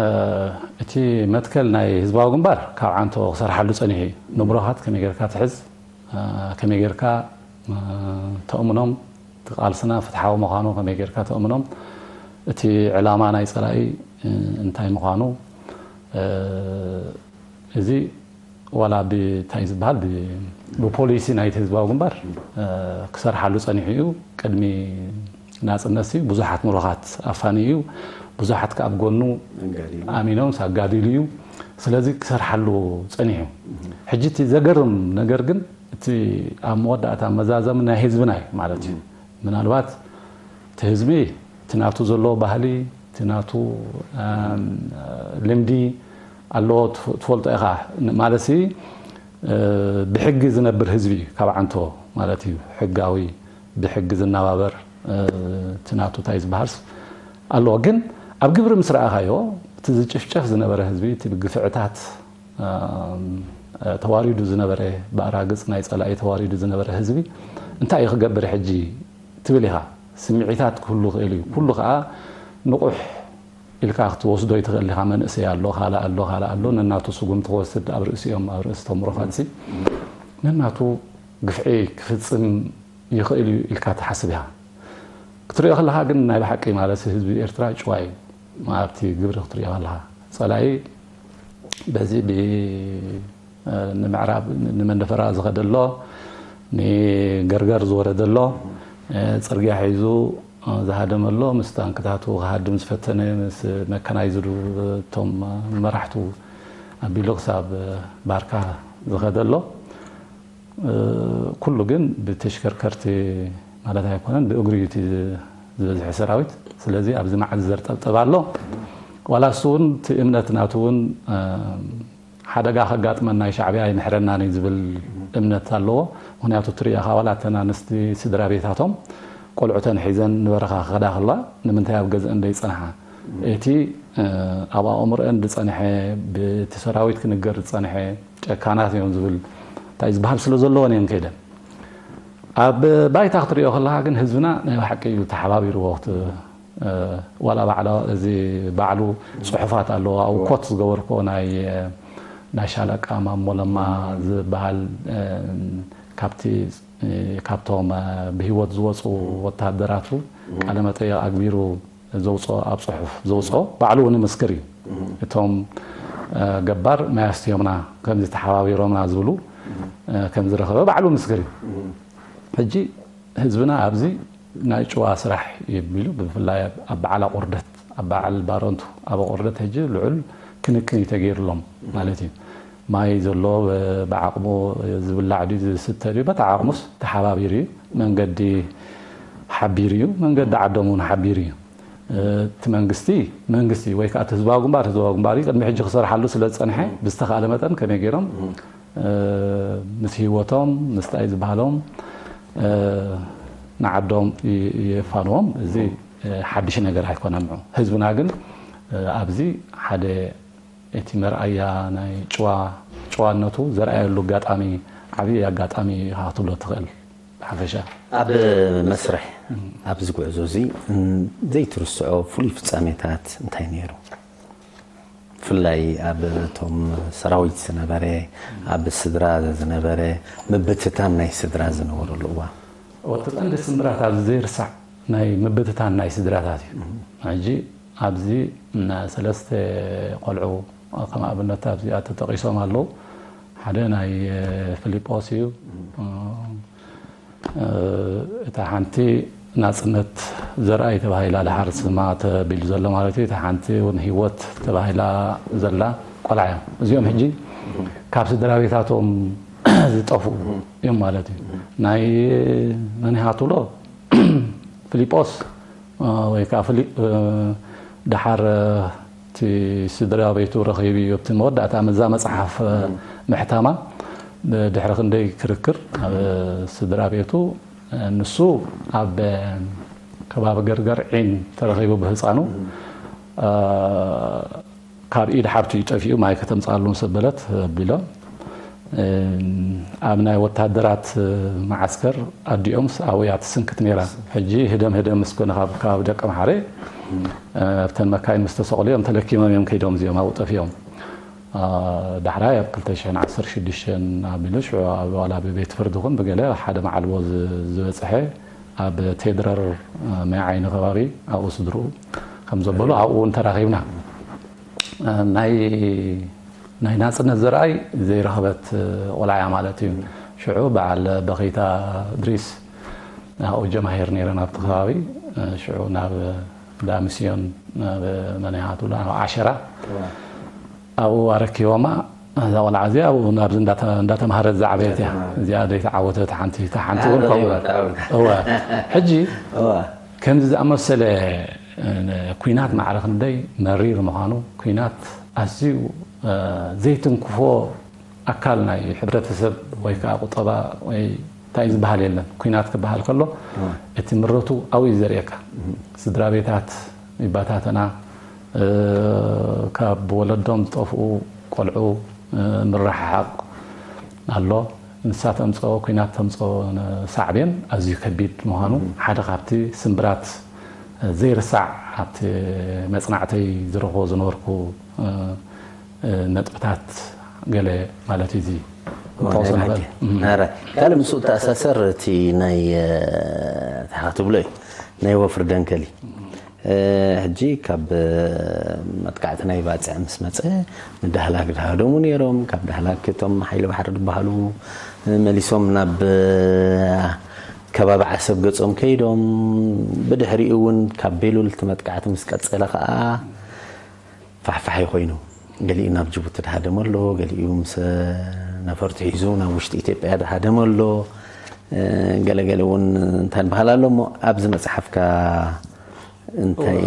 እ፣ እቲ መትከል ናይ ህዝባዊ ግንባር ካብ ዓንቶ ክሰርሓሉ ጸኒሑ እዩ። ንብሮኻት ከመይ ጌርካ ትሕዝ፣ እ፣ ከመይ ጌርካ፣ እ፣ ተእምኖም፣ እቲ ቃልስና ፍትሓዊ ምዃኑ ከመይ ጌርካ ተእምኖም፣ እቲ ዕላማ ናይ ጸላኢ፣ እ፣ እንታይ ምዃኑ፣ እ፣ እዚ ዋላ ብታይ ዝበሃል ብ-፣ ብፖሊሲ ናይቲ ህዝባዊ ግንባር፣ እ፣ ክሰርሓሉ ጸኒሑ እዩ። ቅድሚ ናጽነት እዩ ብዙሓት ምሩኻት ኣፋንዩ እዩ። ብዙሓት ከኣ ኣብ ጎኑ ኣጋዲሉ። ኣሚኖም ኣጋዲሉ እዩ። ስለዚ ክሰርሓሉ ጸኒሑ እዩ። ሕጂ እቲ ዘገርም ነገር ግን እቲ ኣብ መወዳእታ መዛዘሚ ናይ ህዝብና እዩ ማለት እዩ። ምናልባት እቲ ህዝቢ እቲ ናቱ ዘለዎ ባህሊ፣ እቲ ናቱ፣ ኣም፣ ልምዲ ኣለዎ፣ ትፍ-፣ ትፈልጦ ኢኻ። ን-፣ ማለትሲ፣ እ፣ ብሕጊ ዝነብር ህዝቢ እዩ ካብ ዓንቶ ማለት እዩ። ሕጋዊ፣ ብሕጊ ዝነባበር፣ እ፣ እቲ ናቱ እንታይ ዝበሃልስ ኣለዎ። ግን ኣብ ግብሪ ምስ ረኣኻዮ፣ እቲ ዝጭፍጨፍ ዝነበረ ህዝቢ፣ እቲ ብግፍዕታት፣ ኣም፣ ተዋሪዱ ዝነበረ፣ ብኣራግጽ ናይ ጸላኢ ተዋሪዱ ዝነበረ ህዝቢ እንታይ እዩ ክገብር ሕጂ ትብል ኢኻ። ስምዒታት ክህሉ ይኽእል እዩ። ኩሉ ከኣ ንቑሕ ኢልካ ክትወስዶ ይትኽእል ኢኻ። መንእሰይ ኣሎ፣ ካልእ ኣሎ፣ ካልእ ኣሎ። ነናቱ ስጉምቲ ክወስድ ኣብ ርእሲኦም፣ ኣብ ርእሲ እቶም ምሩኻትሲ ነናቱ ግፍዒ ክፍጽም ይኽእል እዩ ኢልካ ትሓስብ ኢኻ። ክትሪኦ ከለኻ ግን ናይ ብሓቂ ማለት ህዝቢ ኤርትራ ጭዋ እዩ። ኣብቲ ግብሪ ክትሪኦ ከለኻ ጸላኢ በዚ ብ-፣ ንምዕራብ ንመንደፈራ ዝኸደ ኣሎ፣ ንገርገር ዝወረደ ኣሎ፣ ጽርግያ ሒዙ ዝሃደመ ኣሎ፣ ምስ ታንክታቱ ክሃድም ዝፈተነ፣ ምስ መካናይዝዱ እቶም መራሕቱ ኣቢሉ ክሳብ ባርካ ዝኸደ ኣሎ። እ፣ ኩሉ ግን ብተሽከርከርቲ ማለት ኣይኮነን፣ ብእግሪ እዩ እቲ ዝበዝሐ ሰራዊት። ስለዚ ኣብዚ መዓት ዘርጠብጠብ ኣሎ። ዋላ እሱ እውን እቲ እምነት ናቱ እውን፣ እ፣ ሓደጋ ከጋጥመና እዩ፣ ሻዕብያ ኣይምሕረናን እዩ ዝብል እምነት ኣለዎ። ምኽንያቱ ትሪኦ ኢኻ፣ ዋላ እተን ኣንስቲ ስድራ ቤታቶም ቆልዑተን ሒዘን ንበረኻ ክኸዳ ከለዋ ንምንታይ ኣብ ገዝአን ደይጸንሓ? እቲ፣ እ፣ ኣብ ኣእምሮአን ዝጸንሐ፣ ብቲ ሰራዊት ክንገር ዝጸንሐ ጨካናት እዮም ዝብል እንታይ ዝበሃል ስለ ዘለወን እየን ከይደን። ኣብ ባይታ ክትሪኦ ከለኻ ግን ህዝብና ናይ ብሓቂ እዩ ተሓባቢርዎ። ክት-፣ እ፣ ዋላ ባዕላ፣ እዚ ባዕሉ ጽሑፋት ኣለዎ። ኣብኡ ኮት ዝገበርክዎ ናይ፣ እ፣ ናይ ሻለቃ ማሞ ለማ ዝበሃል፣ እ፣ ካብቲ፣ እ፣ ካብቶም፣ እ፣ ብህይወት ዝወጹ ወተሃደራቱ ቃለ መጠይቕ ኣግቢሩ ዘውፅኦ፣ ኣብ ፅሑፍ ዘውፅኦ ባዕሉ እውን ይምስክር እዩ። እቶም፣ እ፣ ገባር ማይ ኣስትዮምና፣ ከምዚ ተሓባቢሮምና ዝብሉ፣ እ፣ ከም ዝረኸበ ባዕሉ ምስክር እዩ። ሕጂ ህዝብና ኣብዚ ናይ ጭዋ ስራሕ የቢሉ፣ ብፍላይ ኣብ በዓል ኣቑርደት፣ ኣብ በዓል ባረንቱ ኣብ ኣቑርደት ሕጂ ልዑል ክንክን እዩ ተገይሩሎም ማለት እዩ። ማይ ዘሎ ብዓቕሙ ዝብላዕ ድዩ ዝስተ ድዩ በታ ዓቕሙስ ተሓባቢሩ እዩ። መንገዲ ሓቢሩ እዩ። መንገዲ ዓዶም እውን ሓቢሩ እዩ። እቲ መንግስቲ መንግስቲ ወይ ከዓ እቲ ህዝባዊ ግንባር ህዝባዊ ግንባር እዩ። ቅድሚ ሕጂ ክሰርሓሉ ስለ ዝፀንሐ ብዝተኻእለ መጠን ከመይ ገይሮም ምስ ህይወቶም ምስታይ ዝበሃሎም ንዓዶም የፋንዎም። እዚ ሓድሽ ነገር ኣይኮነን። ንዑ ህዝብና ግን ኣብዚ ሓደ እቲ መርኣያ ናይ ጭዋ ጭዋነቱ ዘርኣየሉ ኣጋጣሚ ዓብዪ ኣጋጣሚ ኢኻ ክትብሎ ትኽእል። ብሓፈሻ ኣብ መስርሕ ኣብዚ ጉዕዞ እዚ ዘይትርስዖ ፍሉይ ፍጻሜታት እንታይ ነይሩ? ብፍላይ ኣብ እቶም ሰራዊት ዝነበረ ኣብ ስድራ ዝነበረ ምብትታን ናይ ስድራ ዝነበረሉ እዋን። እቲ ቀንዲ ስምብራት ኣብዚ ዘይርሳዕ ናይ ምብትታን ናይ ስድራታት እዩ። ሕጂ ኣብዚ ሰለስተ ቆልዑ ከም ኣብነት ኣብዚኣ ተጠቒሶም ኣለዉ። ሓደ ናይ ፊሊጶስ እዩ። እታ ሓንቲ ናጽነት ዘርኣይ ተባሂላ ድሓር ስማ ተቢሉ ዘሎ ማለት እዩ። እታ ሓንቲ እውን ህይወት ተባሂላ ዘላ ቆልዓ እዮም። እዚኦም ሕጂ ካብ ስድራ ቤታቶም ዝጠፍኡ እዮም ማለት እዩ። ናይ መን ኢኻ ትብሎ ፊሊጶስ ወይ ከዓ ፍሊ ድሓር እቲ ስድራ ቤቱ ረኺቡ እዩ ኣብቲ መወዳእታ መዛ መፅሓፍ ምሕታማ ድሕሪ ክንደይ ክርክር ኣብ ስድራ ቤቱ ንሱ ኣብ ከባቢ ገርገር ዒን ተረኺቡ ብህፃኑ ካብ ኢድ ሓብቱ እዩ ጠፊኡ ማይ ከተምፅኣሉ ምስ ኣበለት ኣቢሎም ኣብ ናይ ወታደራት መዓስከር ኣዲኦምስ ኣብኡ እያ ትስንክት ነይራ። ሕጂ ህደም ህደም ምስ ኮነ ካብ ከባቢ ደቀምሓረ ኣብተን መካይን ምስ ተሰቕሉ እዮም ተለኪሞም እዮም ከይዶም እዚኦም ኣብኡ ጠፊኦም። ዳሕራይ ኣብ ክልተ ሽሕን ዓሰርተ ሽዱሽተን ኣቢሉ ሽዑ ኣብ ዋላ ብቤት ፍርዲ ኹን ብገለ ሓደ መዓልቦ ዝበፅሐ ኣብ ቴድረር ማይ ዓይኒ ከባቢ ኣብኡ ስድርኡ ከም ዘበሉ ኣብኡ እውን ተራኺብና። ናይ ናይ ናጽነት ዘርኣይ ዘይረኸበት ቆልዓ እያ ማለት እዩ። ሽዑ በዓል በኺታ እድሪስ ኣብኡ ጀማሂር ነይረን ኣብቲ ከባቢ ሽዑ ናብ ዳምስዮን ናብ መን ኢኻ ትብሎ ናብ ዓሸራ ኣብኡ ኣረኪቦማ። እዛ ቆልዓ እዚኣ ኣብኡ ናብዚ እንዳተ- እንዳተምሃረት ዝዓበየት እያ። እዚኣ ዘይተዓወተት ሓንቲ እታ ሓንቲ እውን ከምኡ እዋ ሕጂ ከምዚ ዝኣመሰለ ኩናት ማዕረ ክንደይ መሪር ምዃኑ ኩናት ኣዝዩ ዘይትንክፎ ኣካል ናይ ሕብረተሰብ ወይ ከዓ ቁጠባ ወይ እንታይ ዝበሃል የለን። ኩናት ክበሃል ከሎ እቲ ምረቱ ኣብኡ እዩ ዘርእየካ። ስድራ ቤታት ይባታተና፣ ካብ ወለዶም ዝጠፍኡ ቆልዑ ምርሕሓቕ ኣሎ። ንሳ ተምፅኦ ኩናት ተምፅኦ ሳዕቤን ኣዝዩ ከቢድ ምዃኑ ሓደ ካብቲ ስምብራት ዘይርሳዕ ኣብቲ መፅናዕተይ ዝረኽቦ ዝነበርኩ ነጥብታት ገለ ማለት እዩ። እዚ ካልእ ምስኡ ተኣሳሰር እቲ ናይ ተሓትብሎ እዩ ናይ ወፍሪ ደንከሊ ሕጂ ካብ መጥቃዕቲ ናይ ባፅዕ ምስ መፀ ንዳህላክ ድሃደሙ ነይሮም። ካብ ዳህላክ እቶም ሓይሊ ባሕሪ ዝበሃሉ መሊሶም ናብ ከባቢ ዓሰብ ገፆም ከይዶም። ብድሕሪኡ እውን ካብ ቤሉል እቲ መጥቃዕቲ ምስ ቀፀለ ከዓ ፋሕፋሕ ኮይኑ ገሊኡ ናብ ጅቡቲ ድሃደመ ኣሎ፣ ገሊኡ ምስ ነፈርቱ ሒዙ ናብ ውሽጢ ኢትዮጵያ ድሃደመ ኣሎ። ገለገለ እውን እንታይ ንበሃል ኣሎ እሞ ኣብዚ መፅሓፍካ እንታይ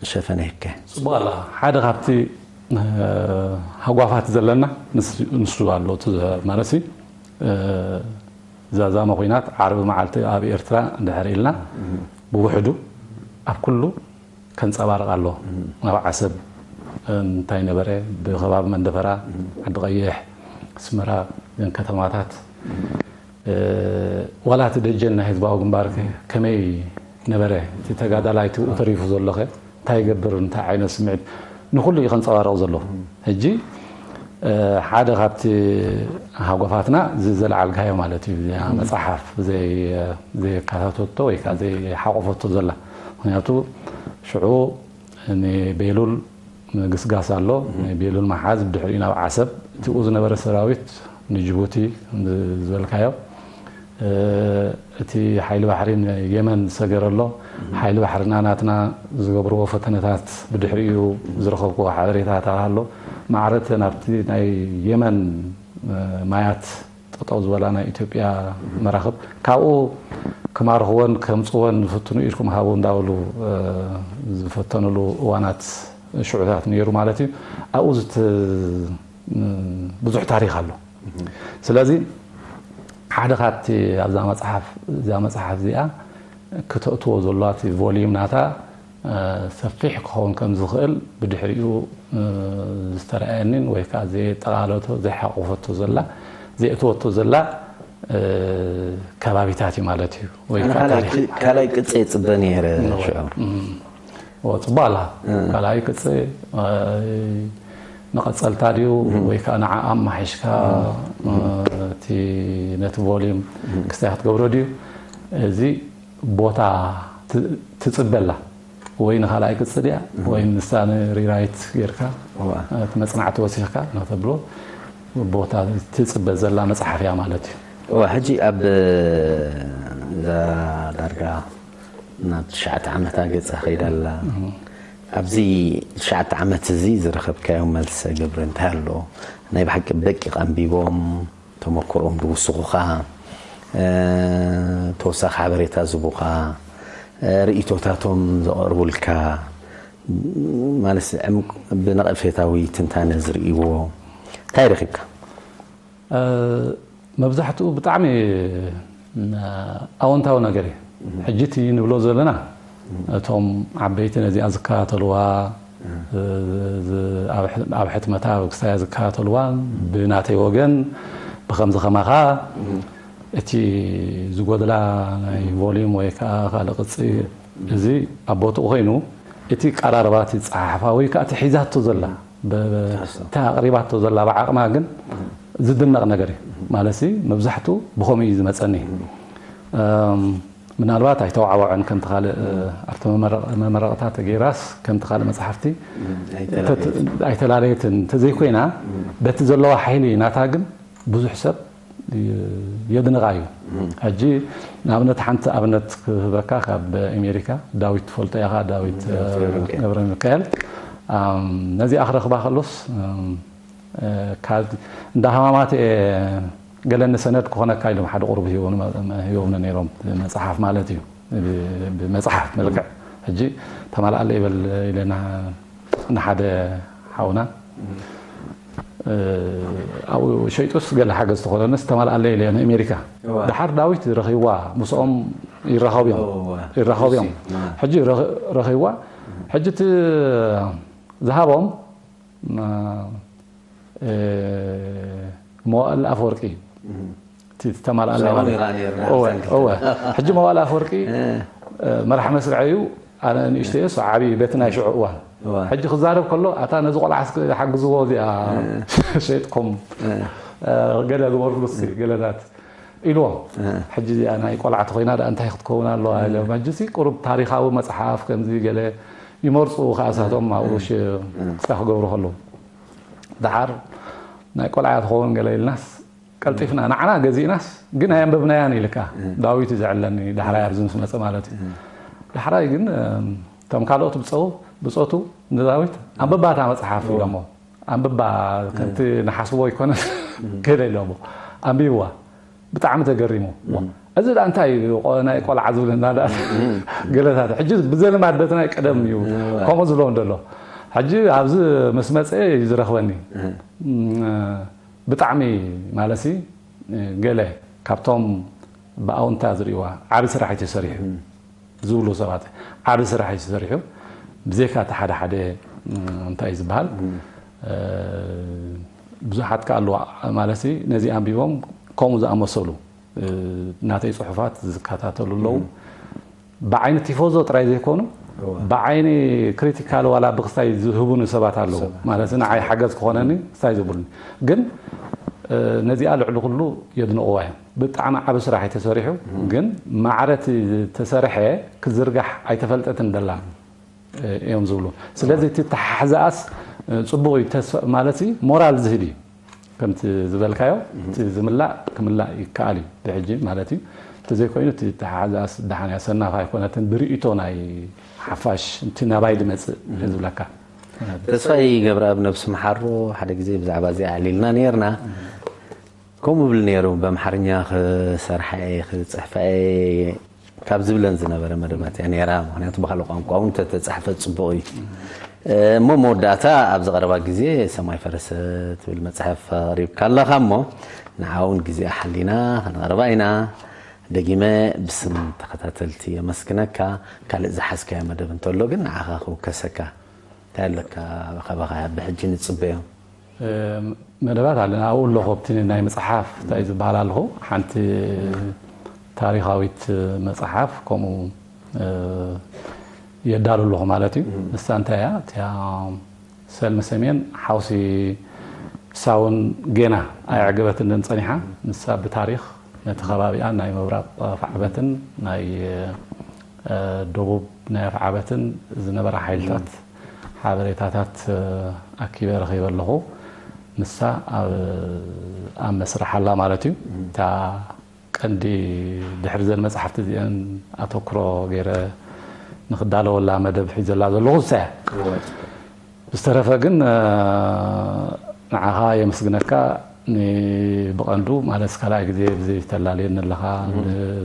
ሸፈነከ? ፅቡቅ ኣለኻ። ሓደ ካብቲ ሃጓፋት ዘለና ንሱ ኣሎ ማለት ዛዛመ ኩናት ዓርቢ መዓልቲ ኣብ ኤርትራ ድሕር ኢልና ብውሕዱ ኣብ ኩሉ ከንፀባርቕ ኣለዎ። ኣብ ዓሰብ እንታይ ነበረ፣ ብከባቢ መንደፈራ፣ ዓዲ ቀይሕ፣ ኣስመራ፣ እዘን ከተማታት ዋላ እቲ ደጀን ናይ ህዝባዊ ግንባር ከ ከመይ ነበረ? እቲ ተጋዳላይ እቲ ብኡ ተሪፉ ዘሎ ከ እንታይ ይገብር? እንታይ ዓይነት ስምዒት? ንኹሉ እዩ ከንጸባርቕ ዘሎ። ሕጂ ሓደ ካብቲ ሃጎፋትና እዚ ዘልዓልካዮ ማለት እዩ። እዚኣ መጽሓፍ ዘይ- ዘየካታተቶ ወይ ከዓ ዘይሓቆፈቶ ዘላ። ምክንያቱ ሽዑ ንቤሉል ምግስጋስ ኣሎ። ናይ ቤሉል መሓዝ ብድሕሪኡ ናብ ዓሰብ እቲኡ ዝነበረ ሰራዊት ንጅቡቲ ዝበልካዮ እቲ ሓይሊ ባሕሪ ንየመን ዝሰገረ ኣሎ። ሓይሊ ባሕርና ናትና ዝገብርዎ ፈተነታት ብድሕሪኡ ዝረኸብክዎ ሓበሬታታት ኣሎ። ማዕረተ ናብቲ ናይ የመን ማያት ጠጠው ዝበላ ናይ ኢትዮጵያ መራኽብ ካብኡ ክማርኽወን ከምፅወን ዝፍትኑ ኢድኩም ሃቡ እንዳበሉ ዝፈተኑሉ እዋናት ሽዑታት ነይሩ ማለት እዩ። ኣብኡ ብዙሕ ታሪክ ኣሎ። ስለዚ ሓደ ካብቲ ኣብዛ መፅሓፍ እዛ መፅሓፍ እዚኣ ክተእትዎ ዘለዋ እቲ volume ናታ ሰፊሕ ክኸውን ከም ዝኽእል ብድሕሪኡ ዝተረኣየኒን ወይ ከዓ ዘየጠቓለቶ ዘይሓቆፈቶ ዘላ ዘየእትወቶ ዘላ ከባቢታት እዩ ማለት እዩ። ወይ ከዓ ካልኣይ ቅፂ የፅበ ነይረ። ሽዑ ፅቡቅ ኣላ። ካልኣይ ቅፂ መቐፀልታ ድዩ ወይ ከዓ ንዓ ኣማሒሽካ እቲ ነቲ volume ክስታይ ክትገብሮ ድዩ? እዚ ቦታ ትፅበላ ወይ ንካልኣይ ቅፂ ድያ ወይ ንሳ ንሪራይት ጌርካ እቲ መፅናዕቲ ወሲኽካ ናተብሎ ቦታ ትፅበ ዘላ መፅሓፍ እያ ማለት እዩ። እዋ ሕጂ ኣብ እዛ ዳርጋ ናብ ትሽዓተ ዓመታ ገፃ ከይዳ ኣላ። ኣብዚ ትሽዓተ ዓመት እዚ ዝረኸብካዮ መልሰ ግብሪ እንታይ ኣሎ? ናይ ብሓቂ ደቂቕ ኣንቢቦም ተመክሮኦም ዝውስኹኻ ተወሳኺ ሓበሬታ ዝቡኻ ርእቶታቶም ዘቕርቡልካ ማለት ብነቐፌታዊ ትንታነ ዝርእይዎ እንታይ ረኺብካ? መብዛሕትኡ ብጣዕሚ ኣወንታዊ ነገር እዩ። ሕጂ እቲ ንብሎ ዘለና እቶም ዓበይቲ ነዚኣ ዝከታተልዋ ኣብ ሕትመታ ክስታያ ዝከታተልዋ ብናተይ ወገን ብከምዚ ከማኻ እቲ ዝጎድላ ናይ volume ወይ ከዓ ካልእ ቅፂ እዚ ኣብ ቦትኡ ኮይኑ እቲ ቀራርባ እቲ ፀሓሕፋ ወይ ከዓ እቲ ሒዛቶ ዘላ እቲ ኣቕሪባቶ ዘላ ብዓቕማ ግን ዝድነቕ ነገር እዩ። ማለት መብዛሕትኡ ብኸምኡ እዩ ዝመፀኒ። ምናልባት ኣይተዋዕወዐን ከምቲ ካልእ ኣብቲ መመረቕታ ተገይራስ ከምቲ ካልእ መፅሓፍቲ ኣይተላለየትን እንተዘይኮይና በቲ ዘለዋ ሓይሊ ናታ ግን ብዙሕ ሰብ የድንቓ እዩ። ሕጂ ንኣብነት ሓንቲ ኣብነት ክህበካ ካብ ኣሜሪካ ዳዊት ትፈልጦ ኢኻ፣ ዳዊት ገብረ ሚካኤል ነዚኣ ክረኽባ ከሎስ እንዳ ሃማማት ገለኒ ሰነድ ክኾነካ ኢሎም ሓደ ቁሩብ ሂቦምኒ ነይሮም መፅሓፍ ማለት እዩ። ብመፅሓፍ መልክዕ ሕጂ ተማልኣለ ይበል ኢለና ንሓደ ሓውና ኣብኡ ሸይጡስ ገለ ሓገዝ ተኾነንስ ተማልኣለ ኢለ ንኣሜሪካ። ደሓር ዳዊት ረኺብዋ ምስኦም ይራኸቡ እዮም። ሕጂ ረኺብዋ ሕጂ እቲ ዝሃቦም መዋእል ኣፈወርቂ እዩ። እቲ ዝተማልኣለ ማለት እዩ። እወ፣ እወ። ሕጂ መዋእል ኣፈወርቂ መራሕ መስርዐ እዩ። ኣነ ንእሽተይ እሱ ዓብዪ በቲ ናይ ሽዑ እዋን ሕጂ ክዛረብ ከሎ ኣታ ነዚ ቆልዓ እስኪ ሓግዝዎ እዚኣ ሸይጥኩም ገለ ግበርሉ እስኪ ገለታት ኢልዎም። ሕጂ እዚኣ ናይ ቆልዓ ተኾይና ደኣ እንታይ ክትከውን ኣለዋ ኢለ ሕጂ ቁሩብ ታሪኻዊ መፅሓፍ ከምዚ ገለ ይመርፁ ከኣ ሳቶም ኣብኡ ክስታ ክገብሩ ከለዉ ደሓር ናይ ቆልዓ ትኸውን ገለ ኢልናስ ቀልጢፍና ንዓና ገዚእናስ ግን ኣየንበብናያን ኢልካ ዳዊት እዩ ዘዕለኒ ዳሕራይ ኣብዚ ምስ መፀ ማለት እዩ። ዳሕራይ ግን እቶም ካልኦት ብፀው ብፆቱ ንዳዊት ኣንብባ እታ መፅሓፍ ኢሎሞ ኣንብባ ከምቲ ንሓስቦ ኣይኮነን ገለ ኢሎሞ ኣንቢብዋ ብጣዕሚ ተገሪሙ እዚ ዳ እንታይ እዩ ናይ ቆልዓ ዝብልና ዳ ገለታት ሕጂ ብዘልማድ በቲ ናይ ቀደም እዩ ከምኡ ዝብሎም ዘሎ ሕጂ ኣብዚ ምስ መፀ እዩ ዝረኽበኒ ብጣዕሚ ማለሲ ገለ ካብቶም ብኣውንታ ዝርእዋ ዓቢ ስራሕ እዩ ተሰሪሑ ዝብሉ ሰባት ዓቢ ስራሕ እዩ ተሰሪሑ ብዘይካ እቲ ሓደ ሓደ እንታይ እዩ ዝበሃል ብዙሓት ከ ኣለዋ ማለት ነዚ ኣንቢቦም ከምኡ ዝኣመሰሉ ናተይ ፅሑፋት ዝከታተሉ ኣለዉ ብዓይኒ ቲፎዞ ጥራይ ዘይኮኑ ብዓይኒ ክሪቲካል ዋላ ብክስታይ ዝህቡኒ ሰባት ኣለዉ ማለት ንዓይ ሓገዝ ክኾነኒ ክስታይ ዝብሉኒ ግን ነዚኣ ልዕሊ ኩሉ የድንቕዋ እዮም ብጣዕሚ ዓብ ስራሕ እዩ ተሰሪሑ ግን ማዕረ እቲ ዝተሰርሐ ክዝርጋሕ ኣይተፈልጠትን ደላ እዮም ዝብሉ ስለዚ እቲ ተሓሕዛኣስ ፅቡቕ እዩ ማለት ሞራል ዝህብ እዩ ከምቲ ዝበልካዮ እቲ ዝምላእ ክምላእ ይከኣል እዩ ብሕጂ ማለት እዩ እንተዘይኮይኑ እቲ ተሓሕዛኣስ ደሓን እያ ሰናፍ ኣይኮነትን ብርእይቶ ናይ ሓፋሽ እቲ ናባይ ድመፅእ ዝብለካ ተስፋይ ገብረኣብ ነብሱ መሓሮ ሓደ ግዜ ብዛዕባ እዚኣ ኣዕሊልና ነርና። ከምኡ ብል ነይሩ፣ በምሓርኛ ክሰርሓ እየ፣ ክጽሕፋ እየ ካብ ዝብለን ዝነበረ መደባት እያ ነይራ። ምክንያቱ ብካልእ ቋንቋ እውን ተተጻሕፈ ጽቡቕ እዩ። እሞ መወዳእታ ኣብዚ ቀረባ ግዜ ሰማይ ፈረሰ ትብል መጽሓፍ ኣቕሪብካ ኣለኻ እሞ ንዓ እውን ግዜ ሓሊና ከነቕርባ ኢና። ደጊመ ብስም ተኸታተልቲ የመስግነካ። ካልእ ዝሓዝካዮ መደብ እንተሎ ግን ንዓኻ ክውከሰካ። እንታይ ኣለካ ካባኻ ብሕጂ ንጽበዮ? መደባት ኣለና ኣብኡ ኣለኹ ኣብቲ ናይ መጽሓፍ እንታይ ዝበሃል ኣለኹ ሓንቲ ታሪኻዊት መጽሓፍ ከምኡ የዳሉ ኣለኹ ማለት እዩ። ንሳ እንታይ እያ እቲያ ሰልሚ ሰሜን ሓውሲ ሳውን ጌና ኣየዕገበትንን ጸኒሓ። ንሳ ብታሪኽ ነቲ ከባቢኣ ናይ ምብራቕ ኣፍዓበትን ናይ ደቡብ ናይ ኣፍዓበትን ዝነበራ ሓይልታት ሓበሬታታት ኣኪበ ረኺበ ኣለኹ። ንሳ ኣብ ኣብ መስርሕ ኣላ ማለት እዩ። እታ ቀንዲ ድሕሪ ዘን መጽሓፍቲ እዚአን ኣተኩሮ ገይረ ንክዳለወላ መደብ ሒዘላ ዘለኹ ንሳ እያ። ዝተረፈ ግን ንዓኻ የመስግነካ። ብቐንዱ ማለት ካልኣይ ግዜ ብዚ ተላልየኒ ኣለኻ።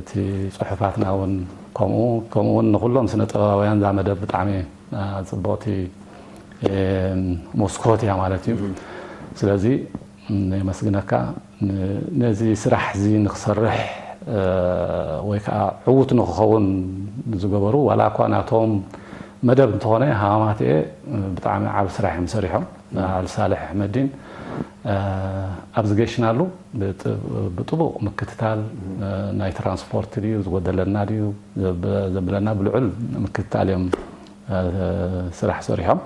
እቲ ጽሑፋትና እውን ከምኡ ከምኡ እውን ንኩሎም ስነ ጥበባውያን እዛ መደብ ብጣዕሚ ጽቡቕቲ መስኮት እያ ማለት እዩ። ስለዚ የመስግነካ። ነዚ ስራሕ እዚ ንክሰርሕ ወይ ከዓ ዕዉት ንክኸውን ዝገበሩ ዋላ እኳ ናቶም መደብ እንተኾነ ሃማማትኤ ብጣዕሚ ዓብ ስራሕ እዮም ሰሪሖም። ኣል ሳልሕ ኣሕመዲን ኣብዚ ገሽናሉ ብጥቡቕ ምክትታል ናይ ትራንስፖርት ድዩ ዝጎደለና ድዩ ዘብለና ብልዑል ምክትታል እዮም ስራሕ ሰሪሖም።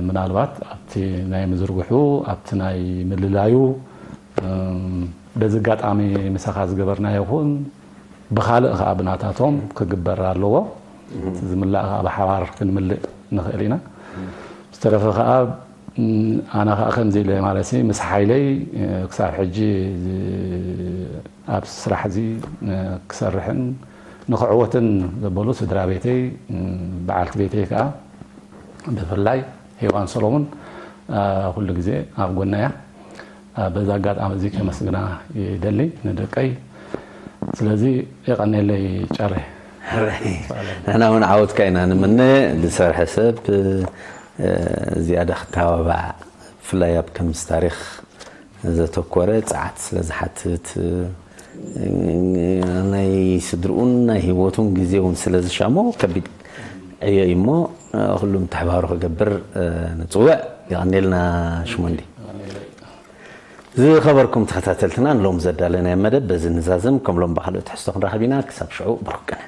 ምናልባት ኣብቲ ናይ ምዝርግሑ ኣብቲ ናይ ምልላዩ በዚ ኣጋጣሚ ምሳኻ ዝገበርናዮ ይኹን ብኻልእ ከዓ ብናታቶም ክግበር ኣለዎ። ዝምላእ ከዓ ብሓባር ክንምልእ ንኽእል ኢና። ዝተረፈ ከዓ ኣነ ከዓ ከምዚ ኢለ ማለት ምስ ሓይለይ ክሳብ ሕጂ ኣብ ስራሕ እዚ ክሰርሕን ንክዕወትን ዘበሉ ስድራ ቤተይ በዓልቲ ቤተይ ከዓ ብፍላይ ሄዋን ሰሎሙን ኩሉ ግዜ ኣብ ጎና እያ። በዛ ኣጋጣሚ እዚ ከመስግና ይደሊ ንደቀይ። ስለዚ የቐኔለይ ጨሬ። ንሕና እውን ዓወትካ ኢና ንምነ። ዝሰርሐ ሰብ ዝያዳ ክተባባዕ ብፍላይ ኣብ ከምዚ ታሪኽ ዘተኮረ ጸዓት ስለ ዝሓትት ናይ ስድርኡን ናይ ህይወቱን ግዜ እውን ስለ ዝሻሞ ከቢድ ዕዮ እዩ እሞ ኩሉ ምትሕባሩ ክገብር ንፅውዕ። የቐኔልና ሽሞንዲ። ዝኸበርኩም ተኸታተልትና ንሎም ዘዳለናዮ መደብ በዚ ንዛዝም። ከም ሎም ብካልኦ ትሕዝቶ ክንራኸብ ኢና። ክሳብ ሽዑ ብሩክ ቅነ።